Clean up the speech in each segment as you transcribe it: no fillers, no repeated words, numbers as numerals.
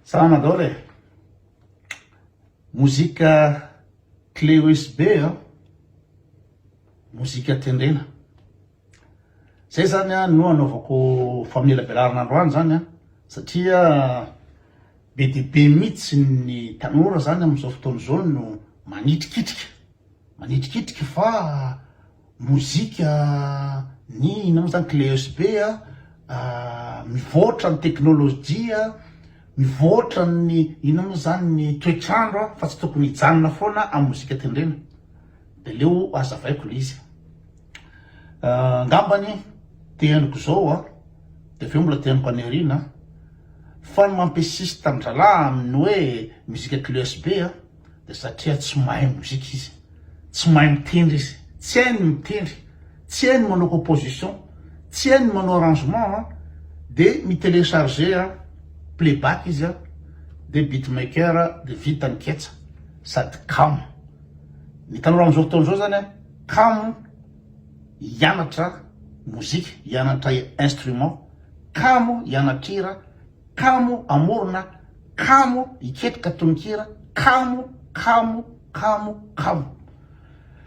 Salama daholo e! Mozika clé USB an, mozika tendrena. Zay zany an no anaovako famelabelarana androany zany an, satria be dia be mihitsy ny tanora zany amin'izao fotoana izao no manitrikitrika, manitrikitrika fa mozika ny inona moa zany clé usb a, mivoatra ny teknolojia, mivoatra ny inona moa zany ny toetr'andro a, fa tsy tokony hijanona foana amin'ny mozika tendrena, de aleo hazavaiko le izy. Angambany teheniko zao a, de avy eo mbola teheniko any aoriana, fa ny mampi-insiste an-dralahy amin'ny hoe mozika clé usb a, de satria tsy mahay mozika izy, tsy mahay mitendry izy, tsy hainy ny mitendry, tsy hainy ny manao composition, tsy hainy ny manao arrangement an, de mi-telecharger an, playback izy an, de beatmaker de vita ny ketsa, sady kamo. Ny tanora amizao fotoana izao zany an, kamo hianatra mozika, hianatra instrument, kamo hianatra hira, Kamo hamorona, kamo hiketrika tononkira, kamo, kamo, kamo, kamo.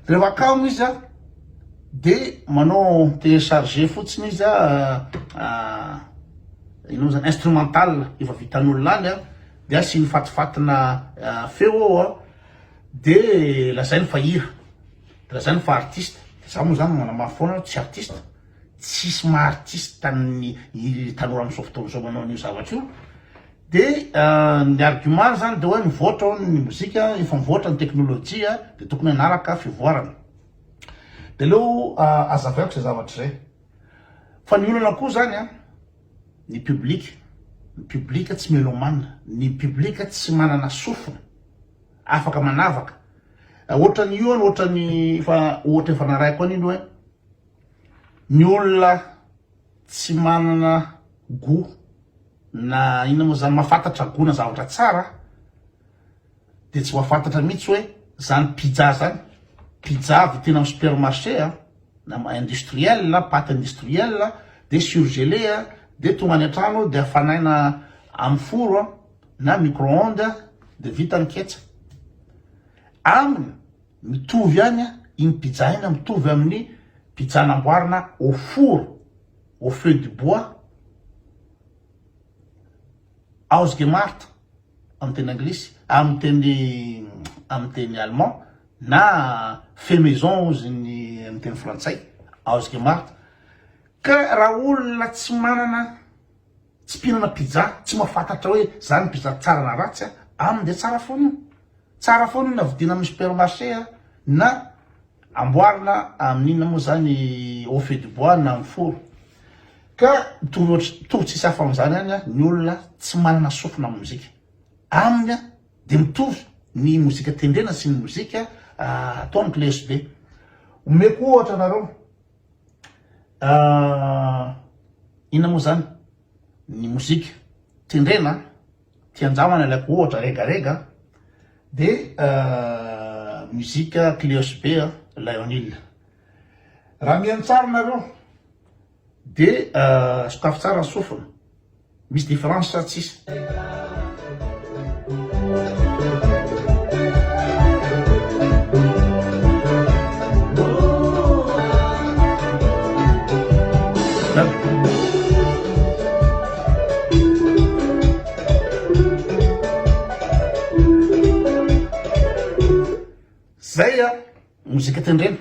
Rehefa kamo izy a, de manao télécharger fotsiny izy a, inona moa zany, instrumental efa vitan'olona any a, de asiany fatifatina feo ao a, de lazainy fa hira, de lazainy fa artiste, de za moa zany manamafy foana tsy artiste. Tsisy maha artiste ny tanora amin'izao fotoana izao manao an'io zavatra io. De ny argument zany de hoe mivoatra hono ny mozika, efa mivoatra ny teknolojia de tokony hanaraka fivoarana. De aleo azavaiko zay zavatra zay. Fa ny olana koa zany an, ny public, ny public tsy mélomane, ny public tsy manana sofina afaka manavaka. Ohatran'io an, ohatran'ny efa ohatra efa narahiko an'iny hoe. Ny olona tsy manana gout na inona moa zany mahafantatra gout na zavatra tsara de tsy mahafantatra mihitsy hoe zany pizza zany, pizza vidiana amin'ny supermarché a, na industriel, pâte industriel de surgelé a, de tonga any an-trano de hafanaina amin'ny four a na micro-ondes de vita ny ketsa. Aminy Mitovy ihany iny pizza iny mitovy amin'ny pizza namboarina au four, au feu du bois, hausgemacht amin'ny teny anglisy, amin'ny teny amin'ny teny allemand na fait maison hozy ny amin'ny teny frantsay, hausgemacht. Ka raha olona tsy manana tsy mpihinana pizza, tsy mahafantatra hoe zany pizza tsara na ratsy, aminy dia tsara foana io. Tsara foana io na vidiana amin'ny supermarché na amboarina amin'ny inona moa zany au feu de bois na amin'ny four. Ka mitovy ohatry mitovy tsisy hafa amin'izany ihany ny olona tsy manana sofina amin'ny mozika. Aminy dia mitovy ny mozika tendrena sy ny mozika atao amin'ny clé USB. Omeko ohatra anareo, inona moa zany ny mozika tendrena Tianjamana ilay ohatra regarega de musique clé usb Lionel. Raha mihaino tsara nareo de sokafy tsara ny sofina, misy différence sa tsisy? Zay a mozika tendrena,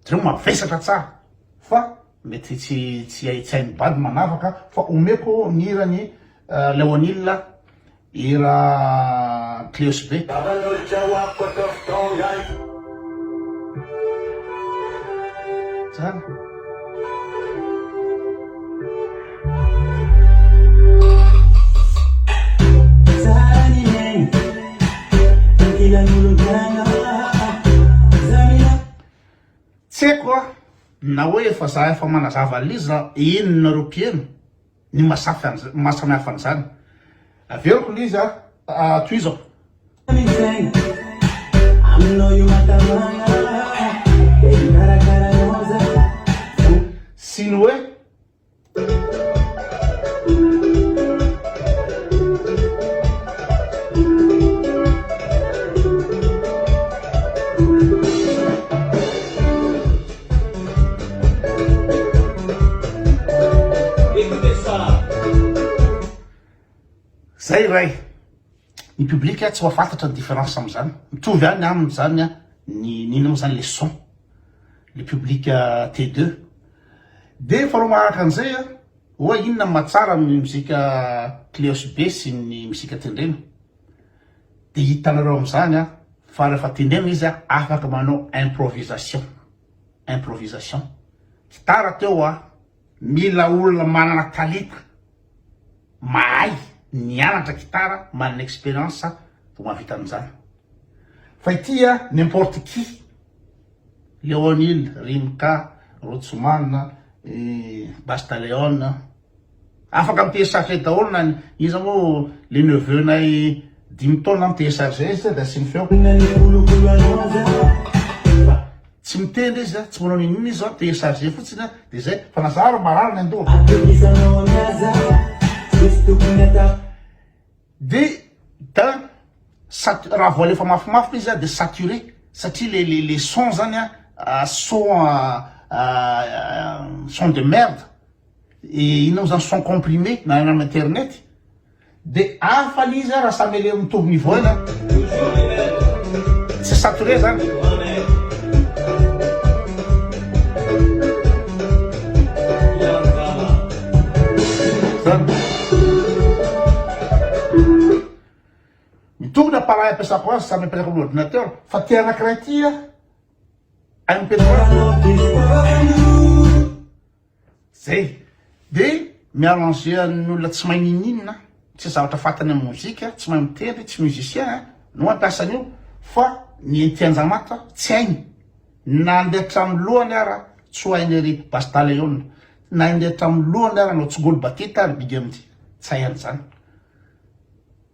jereo mavesatra tsara fa mety tsy tsy hay tsy hain'ny bandy manavaka fa omeko ny hiran'i Leonil hira clé usb. Tsara. Tsy haiko a na hoe efa za efa manazava an'ilay na henonareo mpihaino ny mahasamihafa an'izany. Averiko ilay izy a, tohizako. Sy ny hoe. Zay iray. Ny public tsy mahafantatra ny différence amizany. Mitovy ihany aminy zany ny ny inona moa zany le son. Le public T2. De faharoa manaraka an'izay a, oa inona ny mahatsara amin'ny mozika clé usb sy ny mozika tendrena. De hitanareo amizany a fa rehefa tendrena izy a afaka manao improvisation. Improvisation. Gitara teo a, mila olona manana talenta. Mahay nianatra gitara, manana expérience vao mahavita an'izany. Fa ity a, n'importe qui, Leonil, Rimka, Rotsomana, Basta Leon, afaka mi-télécharger daholo na iza moa le neveu nay dimy taona mi-télécharger izy de asiany feo. Tsy mitendry izy a, tsy manao n'inon'inona izy a, télécharger fotsiny a, de zay, fa na za ary marary ny andohako. De da sat- raha vao alefa mafimafy izy a de saturé satria le le le son zany a son son de merde, inona moa zany son comprimé na any amin'ny internet. De hafa le izy raha samy ale mitovy niveau eny an. Tsy saturé zany. Zany. Mitovy ny appareil ampiasako azy samy ampiasako amin'ny ordinateur fa ty anakiray ty an MP3. Zay. De mi-arranger an'ny olona tsy mahay ninoninona, tsy zavatra fantany amin'ny mozika, tsy mahay mitendry, tsy musicien an, no mampiasa an'io fa ny entianjamata tsy hainy. Na andeha hatramin'ny lohany ara tsy ho hainy ry Basta Leona, na andeha hatramin'ny lohany ara anao Tsingolo Bateta ry Big MD, tsy hay an'izany.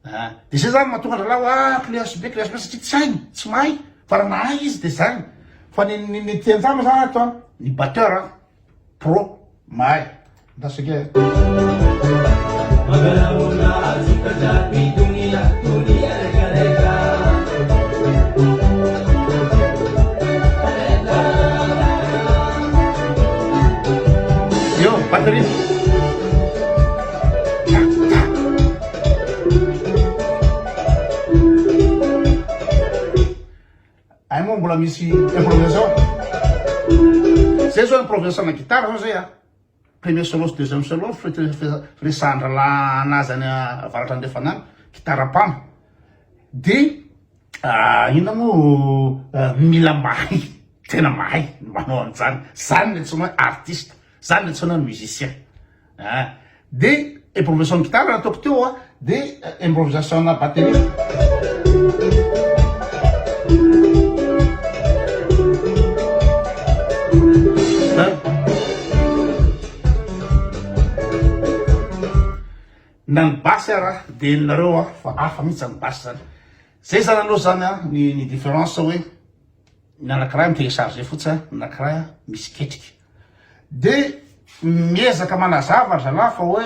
Ah, de zay zany mahatonga an-drahalahy hoe ah clé USB, clé USB satria tsy hainy, tsy mahay, fa raha nahay izy de zany. Fa ny ny ny tian-jama zany ato an, ny batteur an, pro, mahay. Andraso ange. Eo, batterie. Ay moa mbola misy improvisation. Zay zao improvisation na guitare zao zay a. Premier solo sy deuxième solo firesahan-drahalahy anazy any avaratra andrefana any, guitare pam. De inona moa mila mahay, tena mahay manao an'izany. Zany ny antsoina hoe artiste, zany ny antsoina hoe musicien. Ah, de improvisation guitare nataoko teo a, de improvisation na batterie. Na ny basse ara de henonareo a fa hafa mihitsy zany basse zany. Zay zany aloha zany a ny ny différence hoe ny anakiray mi-télécharger fotsiny, ny anakiray misy ketrika. De miezaka manazava ry zalahy fa hoe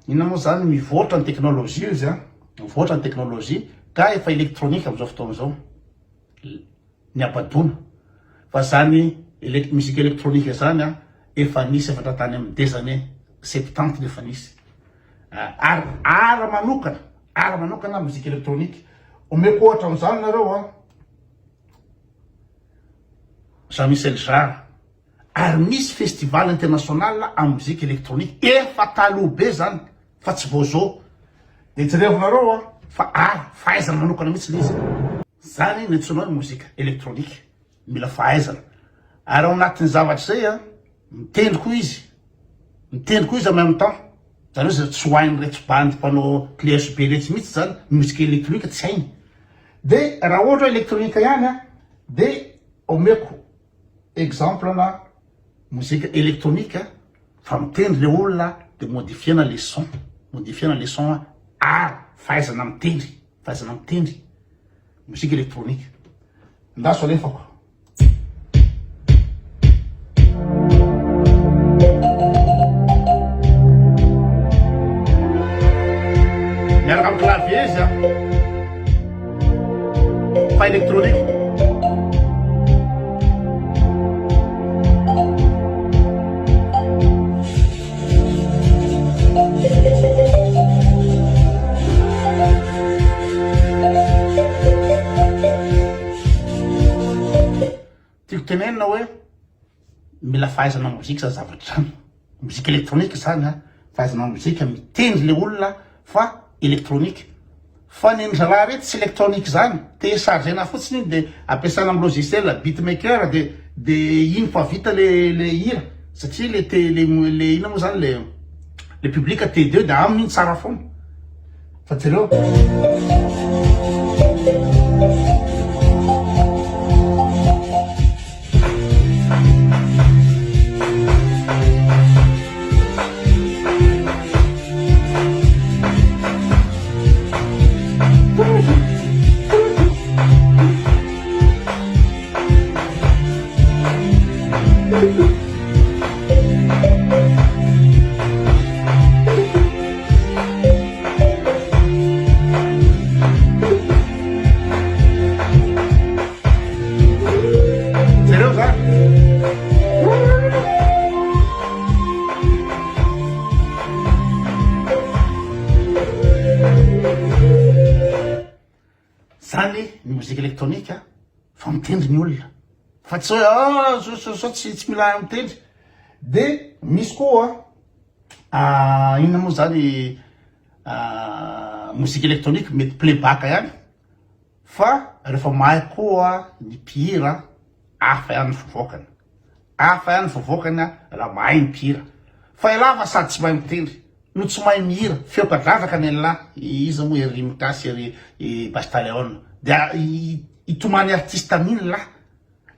inona moa zany mivoatra ny teknolojia izy an, mivoatra ny teknolojia ka efa elektronika amizao fotoana izao ny habadoana fa zany elek- musique elektronika zany an efa nisy efa tany amin'ny des années septante no efa nisy ary art manokana art manokana musique elektronika omeko ohatra amizany nareo an Jean Michel Jarre Ary misy festival international am mozika electronique efa taloha be zany fa tsy vao zao. De jerevonareo an fa ary fahaizana manokana mihitsy le izy. Zany no antsoina hoe mozika electronique, mila fahaizana. Ary ao anatin'ny zavatra zay an, mitendry koa izy, mitendry koa izy en même temps. Zany hoe tsy ho hain'ireto bandy mpanao clé USB retsy mihitsy zany, ny mozika electronique tsy hainy. De raha ohatra hoe electronique ihany an, de omeko Exemple na mozika electronique fa mitendry le olona de modifiena le son, modifiena le son ary fahaizana mitendry, fahaizana mitendry mozika electronique. Andraso alefako. Miaraka amin'ny clavier izy a. Fa électronique. Tiako tenenina hoe mila fahaizana mozika zany zavatra zany. Mozika elektronika zany an, fahaizana mozika mitendry le olona fa elektronika. Fa ny zalahy reto tsy elektronika zany, téléchargena fotsiny iny de ampiasana am logiciel beatmaker de de iny fa vita le le hira satria le te le le inona moa zany le le public T2 de aminy iny tsara foana. Fa jereo. Jereo zany. Zany ny mozika elektronika fa mitendry ny olona fa tsy hoe ah zao zao zao tsy tsy mila mitendry de misy koa ah, inona moa zany ah, mozika elektronika mety playback ihany fa rehefa mahay koa ny mpihira hafa ihany ny fivoakany hafa ihany ny fivoakany raha mahay ny mpihira fa elah fa sady tsy mahay mitendry no tsy mahay mihira feo kadradraka ny an'lah iza moa ery Mikasy ery Basta Leon dia hitomany artiste amin'iny lah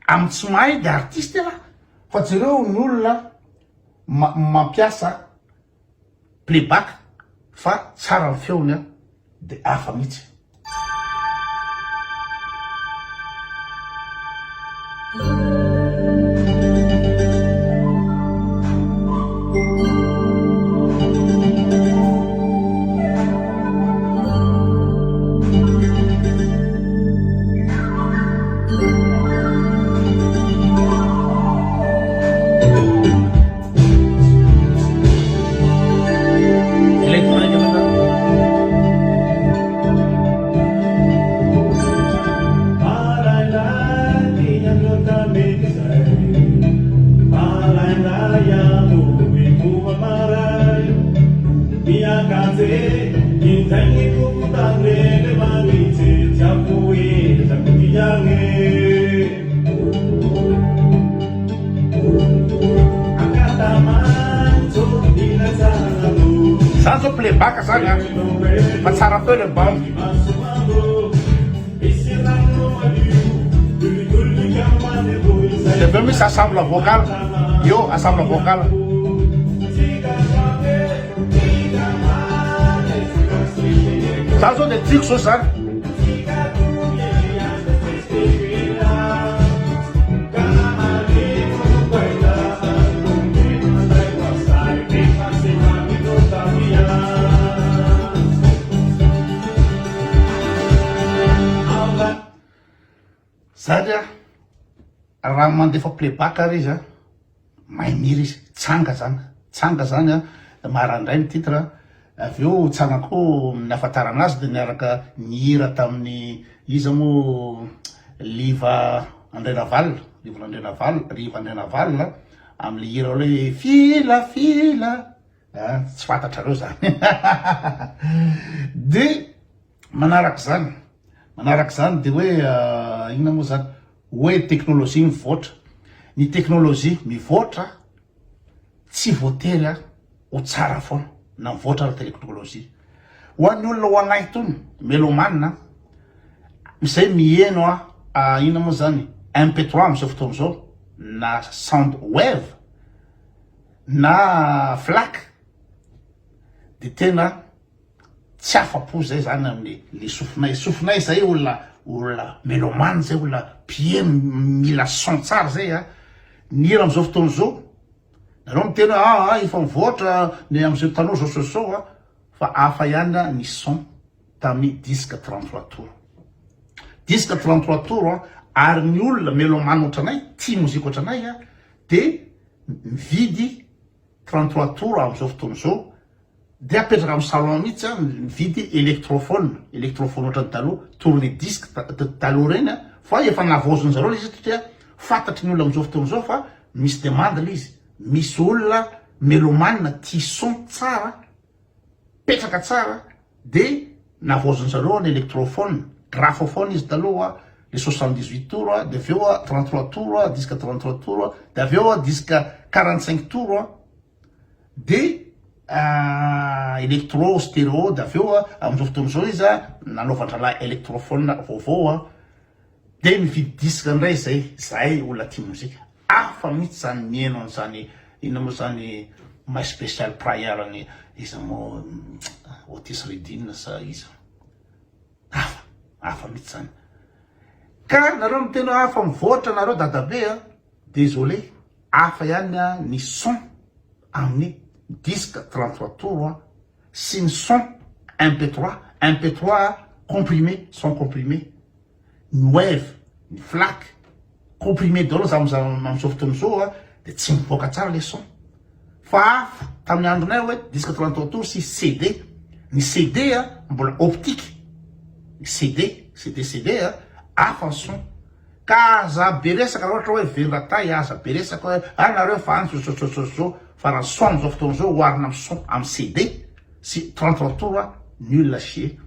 amin'ny tsy mahay dia artiste elah fa jereo ny olona mampiasa playback fa tsara ny feony an de hafa mihitsy. Zany zao playback zany a, fa tsara feo le bandy. De aveo misy ensemble vocal, eo ensemble vocal. Zany zao de tiako zao zany. Zany a, raha mandefa playback ary izy a, mahay mihira izy, tsanga zany, tsanga zany a, maraindray ny titre, avy eo tsanga koa ny ahafantarana azy de niaraka nihira tamin'ny iza moa Liva Andrianavalona, Liva Andrianavalona, Riva Andrianavalona amle hira hoe fila fila a, tsy fantatrareo zany de manarak'izany, manarak'izany de hoe inona moa zany, hoe teknolojia mivoatra, ny teknolojia mivoatra tsy voatery a ho tsara foana na mivoatra ara teknolojia. Ho an'ny olona ho anay itony mélomane izay miheno a inona moa zany MP3 amin'izao fotoana izao na sound wave na flac de tena tsy afa-po zay zany amin'ny le sofinay, sofinay zay olona olona mélomane zay olona mpiheno mila son tsara zay a, ny hira am'zao fotoana zao nareo miteny hoe ah ah efa mivoatra ny am'zao tanora zao zao zao a, fa hafa ihany ny son tamin'ny disque 33 tours, disque 33 tours a, ary ny olona mélomane ohatranay tia mozika ohatranay a de mividy 33 tours am'zao fotoana zao Dia apetraka amin'ny salon mihitsy an, mividy électrophone, électrophone ohatran'ny taloha, tourne disque taloha ireny an, fa efa navaozin-jareo ilay izy satria Fantatry ny olona amin'izao fotoana izao fa misy demande ilay izy. Misy olona mélomane tia son tsara, petraka tsara de navaozin zareo ny electrophone, graphophone izy taloha, le 78 tours de avy eo 33 tours, disque 33 tours, de avy eo disque 45 tours, de electro, stereo, de avy eo amin'izao fotoana izao izy nanaovan-drahalahy electrophone vaovao de mividy disque indray zay, zahay olona tia mozika. Hafa mihitsy zany mihaino an'izany inona moa zany my special prayer ny iza moa Otis Redding sa iza. Hafa, hafa mihitsy zany. Ka nareo miteny hoe hafa mivoatra nareo dadabe a, désolé, hafa ihany ny son amin'ny disque 33 tours sy ny son MP3, MP3 comprimé, son comprimé. ny wave, ny flac, comprimé daholo za amzao fotoana zao a, de tsy mivoaka tsara le son. Fa hafa tamin'ny andronay hoe disque 33 tours sy CD, ny CD a mbola optique, ny CD, CD CD a, hafa ny son. Ka aza be resaka raha ohatra hoe velon-dratay, aza be resaka hoe ah nareo fa any zao zao zao zao, fa raha ny son amzao fotoana zao oharina amin'ny son amin'ny CD sy 33 tours a, nul à chier.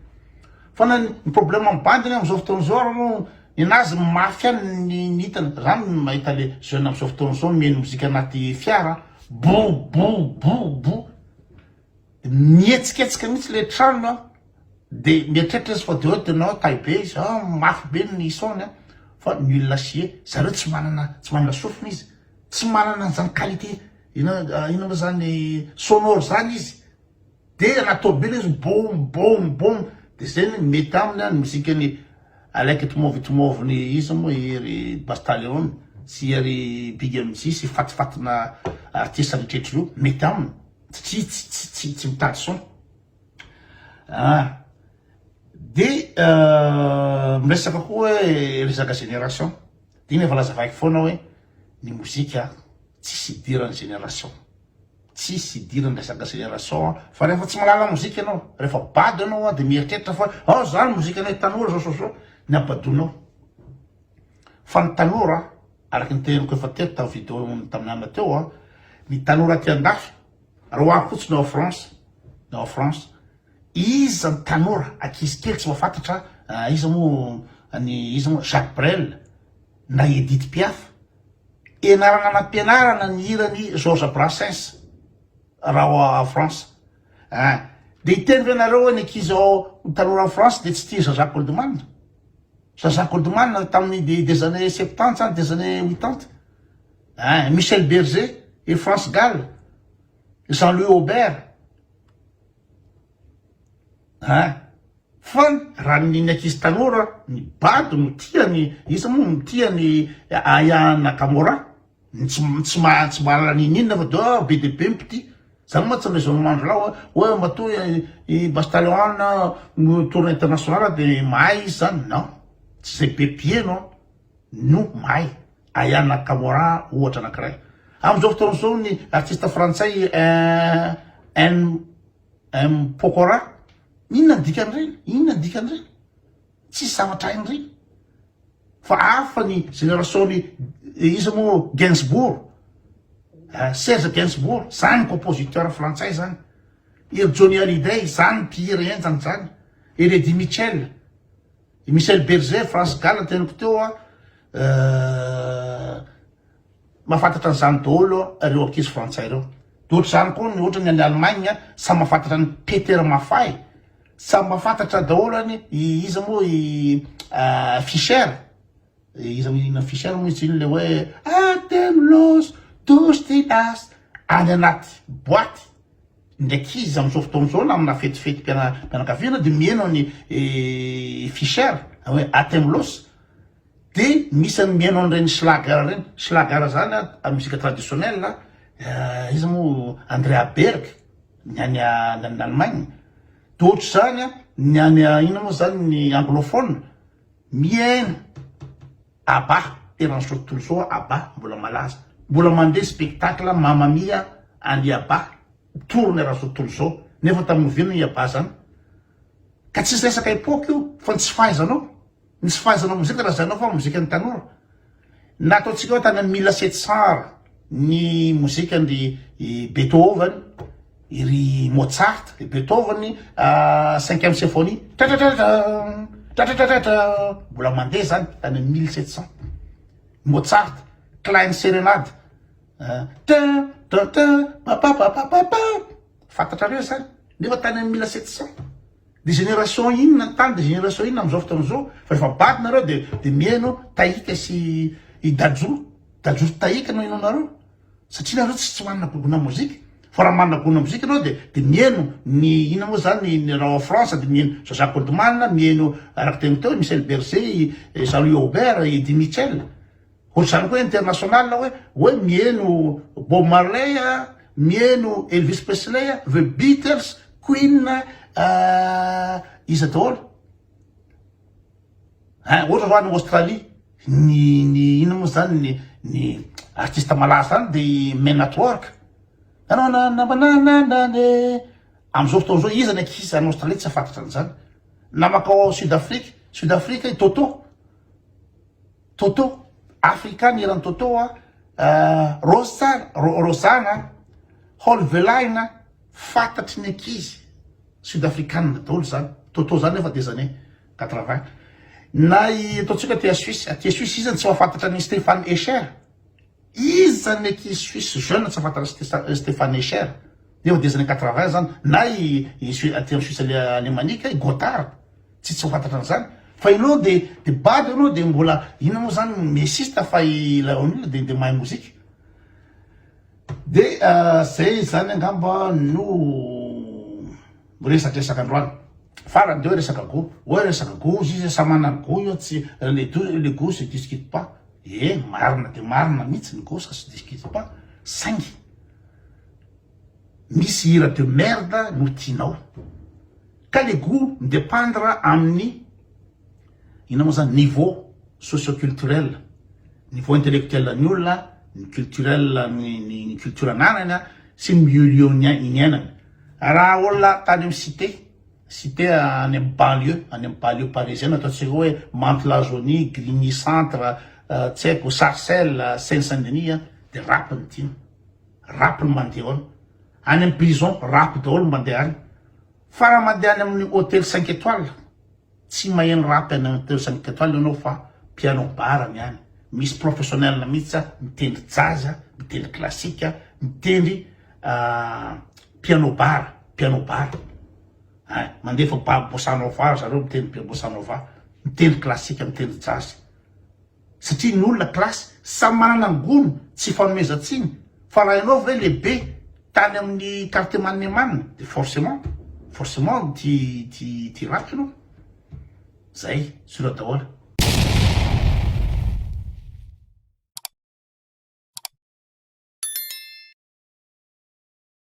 Fa na ny problème am bandy anie amzao fotoana zao ary aloha nenazy mafy ihany ny ny hitany, za mahita le jeune amzao fotoana zao miheno mozika anaty fiara bo bo bo bo mihetsiketsika mihitsy le trano an, de mieritreritra izy fa de hoe tena hoe tay be izy ah mafy be ny son-ny an, fa nul à chier, zareo tsy manana tsy manana sofina izy, tsy manana an'zany qualité inona inona moa zany sonore zany izy. De raha tôbily izy boum boum boum de zay ny mety aminy an, ny mozikany I like it move it move ny iza moa i ry Bastaleone sy i ry Big MJ sy fatifatina artiste rehetra ireo mety aminy satria tsy tsy tsy tsy mitady son ah de miresaka koa hoe resaka génération de iny efa lazavaiko foana hoe ny mozika tsisy idiran'ny génération. Tsisy idirany resaka génération an, fa rehefa tsy mahalala mozika ianao, rehefa bado ianao an de mieritreritra fa ao zany mozikanay tanora zao zao zao, ny habadonao. Fa ny tanora, araka ny teneniko efa teto tamin'ny vidéo tamin'ny alina teo an, ny tanora aty andafy, raha ohariko fotsiny ao France, ny ao France, iza ny tanora, ankizy kely tsy mahafantatra iza moa ny iza moa Jacques Brel na Edith Piaf, Ianarana nampianarana ny hiran'i Georges Brassens raha ao France ein. Dia hiteny ve nareo hoe ny ankizy ao tanora ao France dia tsy tia Jean-Jacques Goldman? Jean-Jacques Goldman tamin'ny des, des années septante zany, des années huitante. Ein, Michel Berger et France Gall, Jean-Louis Aubert. Ein. Fa raha ny ny ankizy tanora, ny bado no tia ny, iza moa no tia ny Aya Nakamura? Ny tsy tsy maha tsy mahalala n'inon'inona fa de ah be dia be ny mpitia. Zany mantsy ny raisonnement ndry lahy hoe hoe matoa i Bastaleon no tour international de mahay izy zany. Non, tsy zay be mpiheno no mahay. Aya Nakamura ohatra anakiray. Amin'izao fotoana izao ny artiste frantsay M M Pokora. Inona ny dikan'ireny? Inona ny dikan'ireny? Tsisy zavatra hain'ireny. Fa hafa ny génération-ny iza moa Gainsbourg. Eh, Serge Gainsbourg, zany compositeur frantsay zany. I Johnny Hallyday, zany mpihira henjana zany. I Eddie Mitchell, i Michel Berger, France Gall teniko teo a. Eh, Mahafantatra an'izany daholo ireo ankizy frantsay ireo. Dia ohatr'izany koa ny ohatra ny any Allemagne, samy mahafantatra an'i Peter Maffay, samy mahafantatra daholo any i iza moa i Fischer, iza moa inona Fischer moa izy iny le hoe Atemlos dos tilas any anaty boaty ny ankizy amin'izao fotoana izao na amina fetifety mpianakaviana dia miheno an'i Fischer hoe Atemlos. De misy any mihaino an'ireny schlager ireny, schlager zany a mozika traditionnel a, iza moa Andrea Berg ny any ny any Allemagne, de ohatr'izany a ny any inona moa zany ny anglophone mihaino Abba eran'izao tontolo izao Abba mbola malaza, mbola mandeha spectacle Mamma Mia any Abba tourne eran'izao tontolo izao nefa tamin'ny oviana i Abba zany? Ka tsisy resaka époque io fa ny tsy fahaizanao. Ny tsy fahaizanao mozika lazainao fa mozikan'ny tanora. Na ataontsika hoe tany amin'ny 1700 ara ny mozikan-dry Beethoven, ry Mozart, i Beethoven cinquième symphonie, tratratratra, tratratratra, mbola mandeha zany tany amin'ny 1700. Mozart, Kleine Serenade, tin tin tin papapapapapa, fantatrareo zany, nefa tany amin'ny 1700. De génération inona ny tany de génération inona amizao fotoana zao fa efa bado nareo de de mihaino Taika sy i Dadju, Dadju sy Taika no henoinareo satria nareo tsy tsy manana goût-na mozika fa raha manana goût-na mozika anao de de mihaino ny inona moa zany ny raha ao France de mihaino Jean Jacques Goldman mihaino araka teniko teo Michel Berger i Jean Louis Aubert i Eddie Mitchell. Ohatr'izany koa international hoe hoe miheno Bob Marley a, miheno Elvis Presley a, The Beatles, Queen iza daholo? Hein, ohatra zao any Australie ny ny inona moa zany ny ny artiste malaza any de i Men at Work. Nanananananane. Am'zao fotoana zao iza ny ankizy any Australie tsy hahafantatra an'izany. Na makao Sud Afrique, Sud Afrique i Toto. Toto, Africa ny hiran'i Toto a, Rosa, Rosana, Holvelaina, fantatry ny ankizy sud afrikanina daholo zany, Toto zany nefa des années 80. Na i ataontsika aty Suisse, aty Suisse iza no tsy mahafantatra an'i Stéphane Escher? Iza ny ankizy suisse jeune tsy mahafantatra an'i Stéphane Escher? Nefa des années 80 zany, na i aty amin'ny Suisse alémanique i Gotthard. Tsy tsy fantatra an'izany fa ianao de de bado ianao de mbola inona moa zany mi-insiste fa ilay olona de de mahay mozika de zay zany angamba no resadresaka androany farany de hoe resaka goût hoe resaka goût ozy izy samy manana ny goût io tsy le do le goût se discute pas e marina de marina mihitsy ny goût ça se discute pas saingy misy hira de merde no tianao Ka le gout mi-dependre amin'ny inona moa zany niveau socio-culturel, niveau intellectuel ny olona, ny culturel ny ny culture ananany sy ny milieu niainany. Raha olona tany amin'ny cité, cité any amin'ny banlieue, any amin'ny banlieue parisienne ataontsika hoe Mantes-la-Jolie, Grigny centre, tsy haiko Sarcelles, Seine Saint-Denis de rap no tiany, rap no mandeha ao. Any amin'ny prison, rap daholo no mandeha any. Fa raha mandeha any amin'ny hôtel cinq étoiles, tsy maheno rap any amin'ny hôtel cinq étoiles ianao fa piano bar ny any. Misy professionnel mihitsy mitendry jazz, mitendry classique, mitendry piano bar, piano bar. Ein, mandefa ba bossa nova ry zareo mitendry bossa nova, mitendry classique, mitendry jazz. Satria ny olona classe samy manana ny goût-ny, tsy ifanomezan-tsiny, fa raha ianao ve lehibe tany amin'ny quartier Maneman de forcément, forcément tia tia tia rap ianao. Zay, sur daholo.